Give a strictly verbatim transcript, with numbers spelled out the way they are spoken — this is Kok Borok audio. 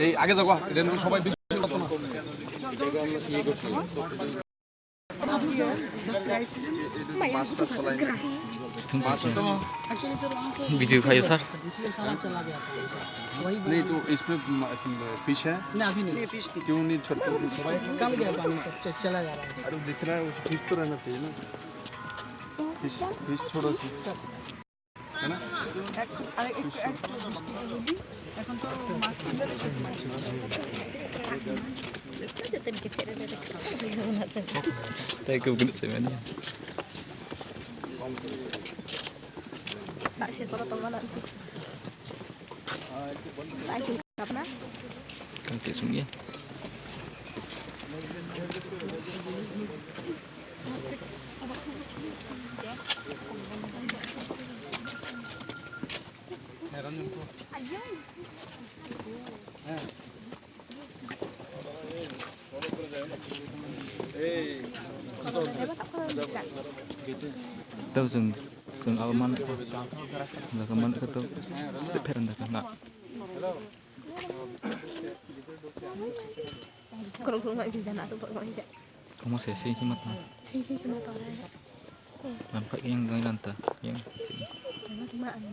এই আগে যাবো, এটা নিয়ে সবাই বেশি কথা না। Video khayo, sir. नहीं तो इसमें म-, फिश है? नहीं, अभी नहीं। क्यों नहीं छोड़ते हो? कम गया पानी, सर, च-, चला जा रहा है। अरे, दिख रहा है, उसे फिश तो रहना चाहिए ना। फिश, फिश छोड़ो उसमें। है ना? এখন আরে একটু, একটু বৃষ্টি হলি, এখন তো মাছ কিনতে Thank you, good seven. Taisir photo tongma nang si. Taisir kapna. Thank you, sungya. Tau chwng, chwng abo man kha, jaga man kha tau, tei pherang jaga na. Korok rok nang si jana, aswk borok nang si. Omo se sing sima tong. Sing sing sima tong. Lam kha yang dong lanta, yang. Tama tama ang.